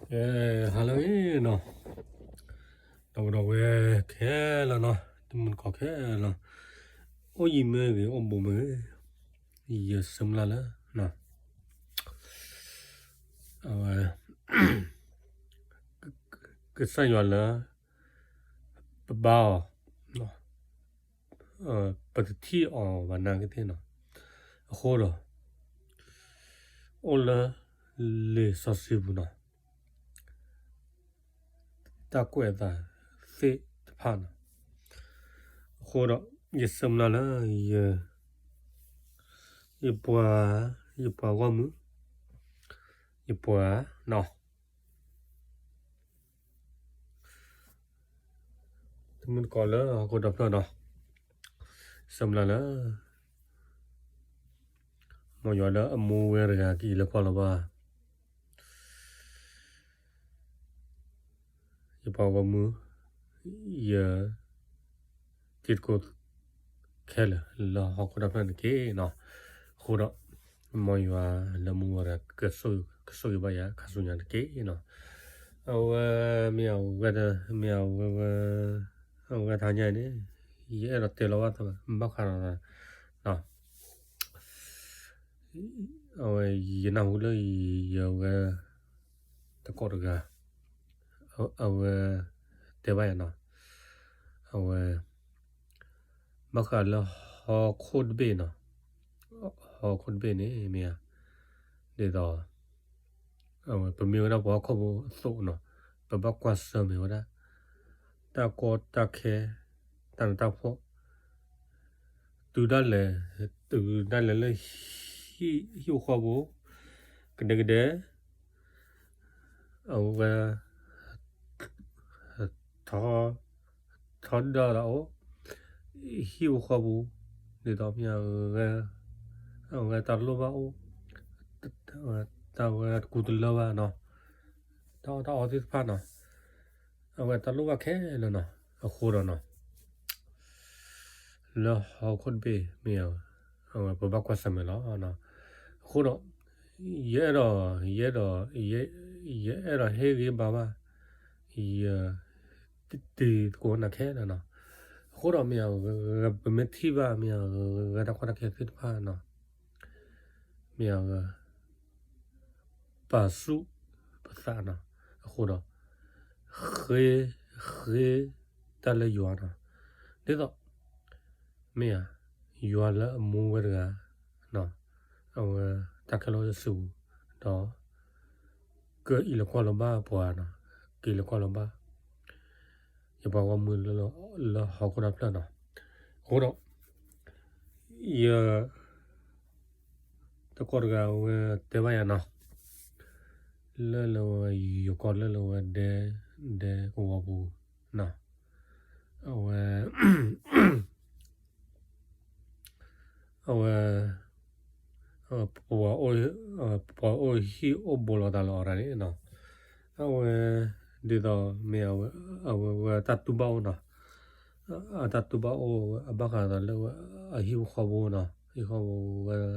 ကဲ ဟါလၢအဂ့ၤနီၤ, ဒီပုၢ်ဒီဝဲၢ်ခဲလၢာ်နီၤ, တံၤသကိးခဲလၢာ်, အိၣ်ယံၤမ့ၢ်ဂ့ၤ အိၣ်ဘူးမ့ၢ်ဂ့ၤ, ယဆၢမုၢ်လၢ်လၢ အဝဲ ကစၢ်ယွၤလၢ ပဘါအီၤ ပတထံၣ်အီၤဘၣ်နာ်က့သ့ၣ်နီၤ, အဃိဒီး အိၣ်လၢလံာ်စီဆှံပူၤနီၤ, တၢ်ကွဲးအသးသ့ၣ်တဖၣ်နီၤ, အဃိဒီး ယဆၢမုၢ်လၢ်လၢ ယပှၤ ယပှၤဂီၢ်မုၢ် ယပှၤနီၤ တံၤသကိးလၢဟီၣ်ခိၣ်ဒီဖျၢၣ်နီၤ, ဆၢမုၢ်လၢ်လၢ မ်ယွၤလၢအမူဝဲတဂၤ ကအံးလၢကွၢ်လီၤဘၣ် ယပှၤဂီၢ်မုၢ် ယတံၤသကိးခဲလၢာ် လၢဟီၣ်ခိၣ်ဒီဖျၢၣ်န့ၣ်တက့ၢ်နီၤ, အဃိဒီး မ်ယွၤလၢမူဝဲတဂၤ ကဆိၣ်ဂ့ၤဘၣ်ယၤ ခါဆူညါတက့ၢ်နီၤ, အဝဲ မ့ၢ်အဝဲ မ့ၢ်အဝဲ အဝဲတဟါညါအံၤန့ၣ် ယအဲၣ်ဒိးတဲလီၤဘၣ်သး ဘၣ်ဃးဒီး အဝဲ ယနၢ်ဟူလၢယဝဲ သကိးတဂၤ အဝဲ တဲဘၣ်ယၤနီၤ, အဝဲ ဘၣ်ဃးလၢဟီၣ်ခိၣ်တဘ့ၣ်နီၤ, ဟီၣ်ခိၣ်တဘ့ၣ်န့ၣ်မ့ၢ်ဧါ, ဒ်သိး အဝဲ ပမ့ၢ်ဝဲဒၣ်ပှၤဟီၣ်ခိၣ်ဖိအသိးနီၤ, ပဘၣ်ကွၢ်ဆၢၣ်မဲာ်ဝဲဒၣ် တၢ်ကီတၢ်ခဲ တၢ်နးတၢ်ဖှီၣ် တုၤဒၣ်လဲာ် တုၤဒၣ်လဲာ်လၢ ဟံၣ် ဟံၣ်ဖိဃီဖိ ကဒဲကဒဲ အဝဲ ထီ ထီဒါသးအိၣ် ဟံၣ်ဖိဃီဖိ ဒ်သိးမ့ၢ်အဝဲ အဝဲတၢ်လိၣ်ဘၣ်အိၣ် တၢ်ဝဲတကူတလၢဘၣ်နီၤ, တၢ်အီၣ်တၢ်အီသ့ၣ်တဖၣ်နီၤ, အဝဲတၢ်လိၣ်ဘၣ်ခဲလၢာ်နီၤ, အဃိဒီးနီၤ လၢဟီၣ်ခိၣ်တဘ့ၣ်မ့ၢ် အဝဲပဘၣ်ကွၢ်ဆၢၣ်မဲာ်လီၤ. အဃိဒီး ယအဲၣ်ဒိး ယအဲၣ်ဒိး ယအဲၣ်ဒိးဟ့ၣ်ဂံၢ်ဘါဘၣ် ယတံၤသကိးနၤခဲလၢာ်နီၤ. အဃိဒီးမ့ၢ် ပမ့ၢ်ထံၣ်ဘၣ်မ့ၢ် တၢ်ကီတၢ်ခဲသ့ၣ်တဖၣ်နီၤ, မ့ၢ် ပာ်ဆူၣ်ပသးနီၤ. အဃိဒီး ဃ့ ဃ့တၢ်လၢယွၤနီၤ. ဒ်သိး မ့ၢ်ဧါ, ယွၤလၢအမူဝဲတဂၤ အဝဲတၢ်ခဲလၢာ်စုပူၤ ဒီး ကအံးလီၤကွၢ်လီၤဘၣ်ပှၤနီၤ, ကအံးလီၤကွၢ်လီၤဘၣ် ယပှၤဂီၢ်မုၢ်လၢ လၢဟီၣ်ခိၣ်ဒီဖျၢၣ်နီၤ. အဃိဒီး ယ တၢ်ကီတဂၤအဝဲတဲဘၣ်ယၤနီၤ, လၢလၢဝဲ ယကိးလၢလၢဝဲဒဲ ဒဲကဝီၤပူၤနီၤ, အဝဲ အဝဲ ပှၤအိၣ် ပှၤအိၣ်ဟံၣ်အိၣ်ဘူးလိာ်သးလီၤအီၤတၢ်န့ၣ်နီၤ, အဝဲ ဒ်သိးမ့ၢ်အဝဲ အဝဲဝဲတၢ်တူၢ်ဘၣ်အိၣ်နီၤ, အတၢ်တူၢ်ဘၣ်အိၣ်ဝဲ အဘၣ်ဃးဒီးလၢဝဲ အဟံၣ်ဖိဃီဖိနီၤ, ဟံၣ်ဖိဃီဖိဝဲ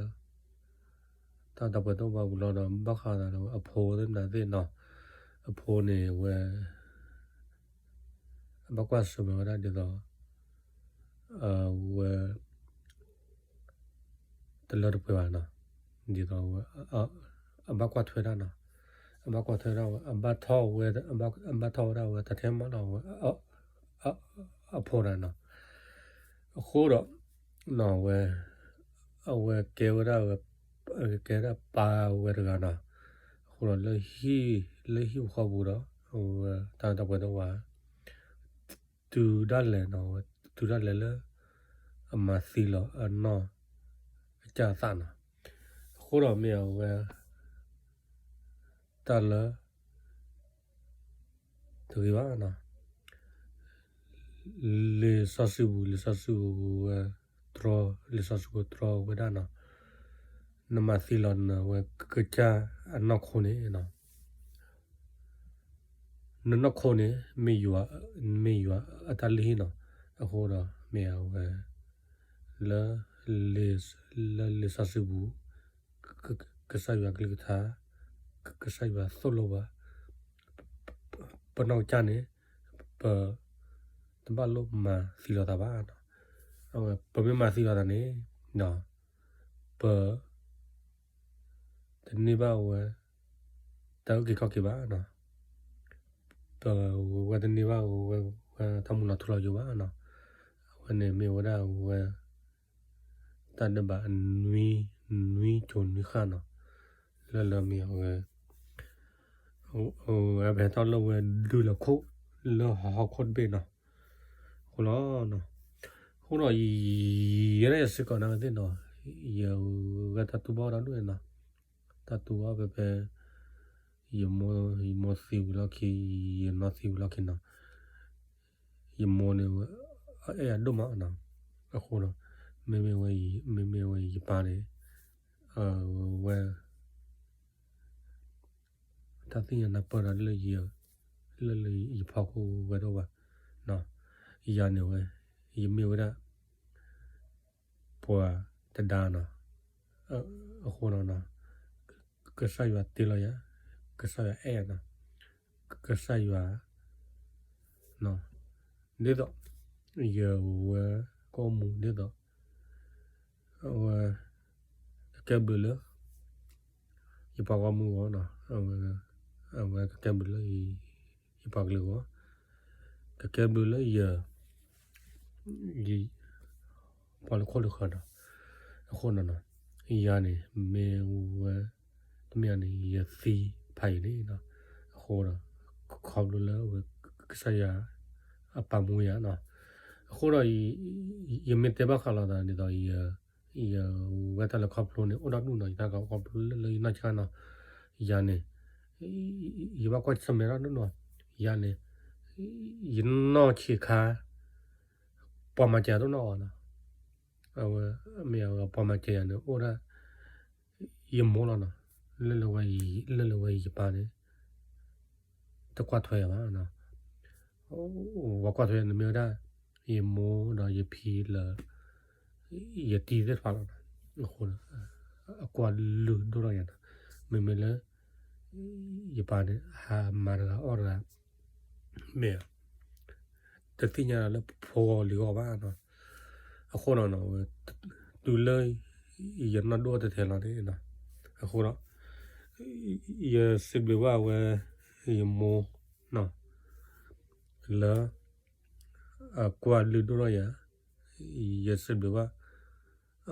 တၢ်တၢ်ပှဲၤတအိၣ်ဘၣ်ဝံၤလီၤဒီး ဘၣ်ဃးဒီးလၢအဖိသ့ၣ်မနုၤသ့ၣ်နီၤ, အဖိန့ၣ်ဝဲ အဘၣ်ကွၢ်ဆၢၣ်မဲာ်ဝဲဒၣ်ဒ်သိး အဝဲ တလၢတပှဲၤဘၣ်နီၤ, ဒ်သိးဝဲ အဘၣ်ကွၢ်ထွဲတၢ်နီၤ, အဘၣ်ကွၢ်ထွဲတၢ်ဝဲ အဘၣ်ထီၣ်ဝဲ အဘၣ်ထီၣ်ဝဲဒၣ်ဝဲတၢ်ထဲမးနီၤ, ဝဲ အဖိတၢ်နီၤ, အဃိဒီး နီၤဝဲ အဝဲကဲဝဲဒၣ်ဝဲ ကဲဒၣ်ပၢ်ဝဲတဂၤနီၤ, အဃိဒီးလၢဟံၣ် လၢဟံၣ်ဖိဃီပူၤဒီး အဝဲတၢ်တၢ်ပှဲၤတအိၣ်ဘၣ် တုၤဒၣ်လဲာ်နီၤ, ဝဲတုၤဒၣ်လဲာ်လၢ အမၤသံလီၤအနီၢ် အကၢ်အသးနီၤ, အဃိဒီးမ့ၢ်အဝဲ တၢ်လၢ တဂ့ၤဘၣ်နီၤ, လံာ်စီဆှံပူၤ လံာ်စီဆှံပူၤဝဲ တြီ လံာ်စီဆှံပူၤတြီဝဲဒၣ်နီၤ, နမၤသံလီၤနဝဲကစၢ်အနီၢ်ခိန့ၣ်နီၤ နနီၢ်ခိန့ၣ် မ့ၢ်ယွၤ မ့ၢ်ယွၤအတၢ်လုၢ်ဟံၣ်နီၤ, အဃိဒီးမ့ၢ်အဝဲ လၢ လၢလံာ်စီဆှံပူၤ ကစၢ်ယွၤကလုၢ်ကထါ ကစၢ်ယွၤသိၣ်လိဘၣ် ပနီၢ်ကစၢ်န့ၣ် ပ တဘၣ်လိၣ်မၤသံလိာ်သးဘၣ်. အဝဲ ပမ့ၢ်မၤသံလိာ်သးန့ၣ် ပ တန့ၢ်ဘၣ်ဝဲ တၢ်အုၣ်က့ၤခီၣ်က့ၤဘၣ်နီၤ. ပဝဲတန့ၢ်ဘၣ်ဝဲ ဝဲတၢ်မူလီၤထူလီၤယိာ်ဘၣ်နီၤ. အဝဲန့ၣ်မ့ၢ်ဝဲဒၣ်ဝဲ တၢ်ဒဲးဘးနွံ နွံစိၤနွံဃၣ်နီၤ. လၢလၢမ့ၢ်အဝဲ အဝဲပဟဲထီၣ်လၢဝဲဒုးလီၤခိၣ် လၢဟီၣ်ခိၣ်တဘ့ၣ်နီၤ. အဃိလီၤ အဃိဒီး ယဲဒၣ်ယစ့ၢ်ကီးနာ်က့သ့ၣ်နီၤ ယဂဲၤတၢ်တူၢ်ဘၣ်ဒီဒူၣ်နီၤ. တၢ်တူၢ်ဘၣ်ဖဲဖဲ ယမိၢ် ယမိၢ်သံဝံၤလီၢ်ခံ ယနီၢ်သံဝံၤလီၢ်ခံနီၤ. ယမိၢ်န့ၣ် အဲၣ်ယၤဒိၣ်မးနီၤ. အဃိဒီး မ့မ့ၢ်ဝဲ မ့မ့ၢ်ဝဲယပၢ်န့ၣ် အဝဲ တၢ်သ့ၣ်ညါနၢ်ပၢၢ်ဒီးလၢ လၢလၢယဖီခိၣ်ဝဲဒိၣ်ဘၣ်. ယၤန့ၣ်ဝဲ ယမ့ၢ်ဝဲဒၣ် ပှၤတဒါနီၤ. အဃိနီၤ ကစၢ်ယွၤတ့လီၤယၤ, ကစၢ်ယွၤအဲၣ်ယၤနီၤ, ကစၢ်ယွၤ ဒ်သိး ယဝဲကအိၣ်မူဒ်သိး အဝဲ ကကဲဘျုးလၢ ယပှၤဂီၢ်မုၢ်အဂီၢ်နီၤ, အဝဲကကဲဘျုးလၢ ယပှၤကလုာ်အဂီၢ်, ကကဲဘျုးလၢယ ပှၤလၢခိၣ်လၢဃၢၤနီၤ. အဃိနီၤ ယၤန့ၣ် မ့ၢ်ဝဲ တမ့ၢ်န့ၣ် ယသံဖးယံာ်လံနီၤ. အဃိဒီး ခီဖျိလၢဝဲ ကစၢ်ယွၤ အပာ်မူယၤနီၤ. အဃိဒီး ယမ့ၢ်တဲဘၣ်ဃးလိာ်သးဒ်သိး ယဝဲတၢ်လဲၤခီဖျိန့ၣ် အိၣ်ဒီဒူၣ်နီၤ, ယတၢ်လဲၤခီဖျိလၢလၢယနီၢ်ဆါနီၤ. ယၤန့ၣ် ယဘၣ်ကွၢ်ဆၢၣ်မဲာ်ဒီဒူၣ်နီၤ. ယၤန့ၣ် ယနီၢ်ဆံးခါ ပှၤမၤစၢၤယၤဒိၣ်နီၢ်ဂၤနီၤ. အဝဲ မ့ၢ်အဝဲပှၤမၤစၢၤယၤန့ၣ် အိၣ်ဒၣ် ယမိၢ်လီၤနီၤ. လၢလၢဝဲ လၢလၢဝဲယပၢ်န့ၣ် တကွၢ်ထွဲယၤဘၣ်နီၤ. ပှၤကွၢ်ထွဲယၤန့ၣ်မ့ၢ်ဝဲဒၣ် ယမိၢ်ဒီးယဖံလၢ ယတံၤသ့ၣ်တဖၣ်လီၤ. အဃိ အကွၢ်လုၢ်ဒိၣ်ထီၣ်ယၤနီၤ. မ့မ့ၢ်လၢ ယပၢ်န့ၣ် ဟးမၤတဂၤအီၣ်တဂၤ မ့ၢ် တသ့ၣ်ညါလၢဖိဂီၤလံၤဂီၤဘၣ်နီၤ. အဃိနီၤ တုၤလၢ ယနီၢ်ဒိၣ်တထဲလီၤန့ၣ် အဃိဒီး ယစံးဘျုးဘၣ်ဝဲ ယမိၢ် လၢ အကွၢ်လုၢ်ဒိၣ်ထီၣ်ယၤ, ယစံးဘျုးဘၣ်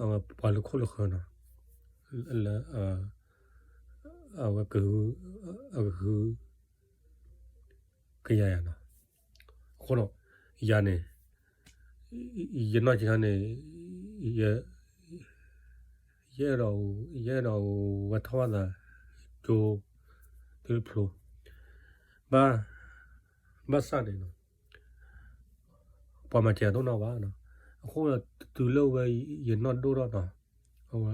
အဝဲပှၤလၢခိၣ်လၢဃၢၤနီၤ, လၢ အဝဲ အကဟု ကယာ်ယၤနီၤ. အဃိဒီး ယၤန့ၣ် ယနီၢ်ဆံးခါန့ၣ် ယ ယအဲၣ်ဒိး ယအဲၣ်ဒိးဝဲထီၣ်ဘၣ်သး ကၠိ တုၤတဖျိ ဘၣ် ဘၣ်ဆၣ်န့ၣ်နီၤ ပှၤမၤစၢၤယၤဒိၣ်နီၢ်ဘၣ်နီၤ. အဃိဒီးတုၤလၢဝဲယနီၢ်ဒိၣ်ထီၣ်နီၤ, အဝဲ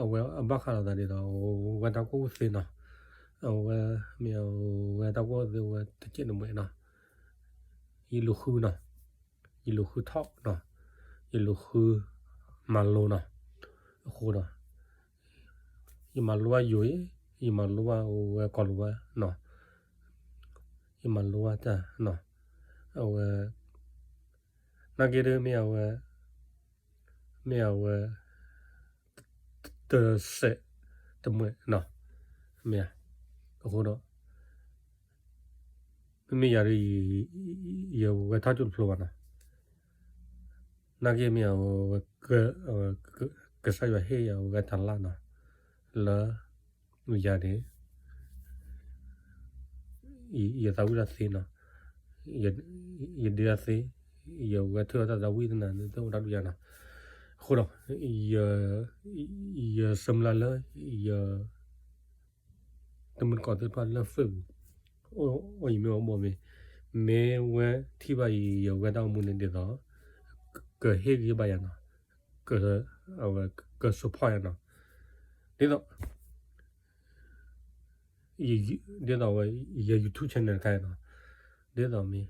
အဝဲအဘၣ်ဃးလိာ်သးဒ်သိး ဝဲတၢ်ကူၣ်သ့နီၤ, အဝဲ မ့ၢ်အဝဲတၢ်ကူၣ်သ့ ဝဲတကဲးတမှဲးနီၤ, ယလူၤဃုနီၤ, ယလူၤဃုထီၣ်နီၤ, ယလူၤဃုမၤလိနီၤ. အဃိဒီး ယမၤလိဘၣ်ယိၤအံၤ, ယမၤလိဘၣ်ဝဲကီၢ်လိၤဝဲနီၤ, ယမၤလိဘၣ်တၢ်နီၤ, အဝဲ နာ်က့ဒ်မ့ၢ်အဝဲ မ့ၢ်အဝဲ တစဲးတမှဲးနီၤ, မ့ၢ် အဃိဒီး မ့မ့ၢ်ယၤဒ် ယဝဲထီၣ်ကၠိတဖျိဘၣ်နီၤ, နာ်က့မ့ၢ်အဝဲ ကစၢ်ယွၤဟ့ၣ်ယၤဝဲတၢ်လၢ်နီၤ, လၢ ယၤန့ၣ် ယသးဝံၣ်တၢ်သ့နီၤ, ယဒ့တၢ်သ့, ယဝဲထုးအီၣ်တၢ်သးဝံၣ်သနာ်န့ၣ် တအိၣ်ဒၣ်ဒုယၤနီၤ. အဃိဒီး ယဆၢမုၢ်လၢ်လၢ ယ တမုၢ်တကိးသ့ၣ်တဖၣ်လၢ Facebook အိၣ်ယမ့ၢ်အိၣ်ဘီမ့ၢ် မ့ၢ်ဝဲထံၣ်ဘၣ်ယဝဲတၢ်အိၣ်မူန့ၣ်ဒ်သိး ကဟ့ၣ်ဂံၢ်ဘါယၤနီၤ, က အဝဲ က support ယၤနီၤ, ဒ်သိး ဒ်သိးဝဲ ယ YouTube channel တခါနီၤ, ဒ်သိးမ့ၢ်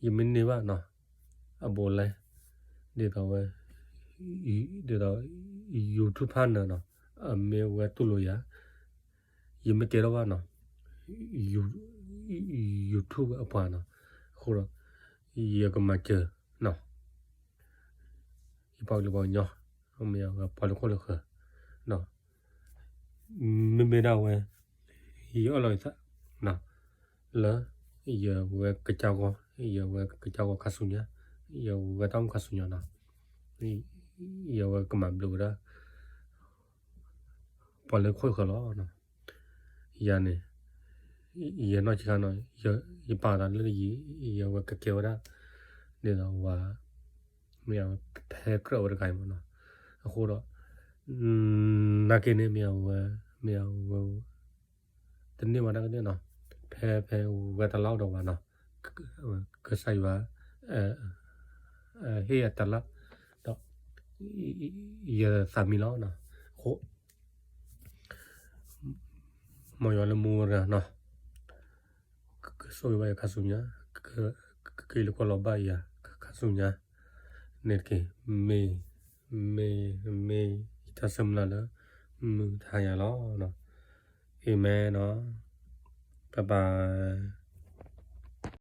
ယမ့ၢ်န့ၢ်ဘၣ်နီၤ, အဘူးလဲ ဒ်သိးဝဲ ဒ်သိး YouTube partner နီၤ, အမ့ၢ်ဝဲတူၢ်လိာ်ယၤ, ယမ့ၢ်ကဲထီၣ်ဘၣ်နီၤ, ယ YouTube အပှၤနီၤ, အဃိဒီး ယကမၤစၢၤနီၤ ယပှၤကလုာ်ပှၤကညီ မ့ၢ်အဝဲပှၤလၢခိၣ်လၢဃၢၤ, မ့မ့ၢ်ဒၣ်ဝဲ ယအၢၣ်လီၤယသး လၢ ယဝဲကစၢ်ဂီၤ ယဝဲကစၢ်ဂီၤခါဆူညါ, ယဝဲတၢ်အိၣ်ခါဆူညါနီၤ, ယဝဲကမၤဘျုးဝဲဒၣ် ပှၤလၢခိၣ်လၢဃၢၤလီၤ. ယၤန့ၣ် ယနီၢ်ဆံးခါနီၤ ယပာ်သးလၢယ ယဝဲကကဲဝဲဒၣ် ဒ်သိးဝဲ မ့ၢ်အဝဲဖဲကြၢးဝဲတဂၤအံၤမ့ၢ်နီၤ, အဃိဒီး နာ်က့န့ၣ် မ့ၢ်အဝဲ မ့ၢ်အဝဲ တန့ၢ်ဝဲဒၣ်ကသ့ၣ်နီၤ, ဖဲဖဲဝဲတလါအိၣ်ဒီးဝဲနီၤ, ကစၢ်ယွၤ ဟ့ၣ်အတၢ်လၢ ဒီး ယသးမံလီၤနီၤ, အဃိ မ်ယွၤလၢမူဝဲတဂၤနီၤ, ကဆိၣ်ဂ့ၤဘၣ်ယၤခါဆူညါ, ကက့ၤလၢကီၢ်လီၤဘၣ်ယၤခါဆူညါန့ၣ်တက့ၢ်. မ့ၢ် မ့ၢ် မ့ၢ်ယတၢ်ဆၢမုၢ်လၢ်လၢ မုၢ်တဟါညါလီၤ. အၤမ့ၣ်နီၤ, bye bye.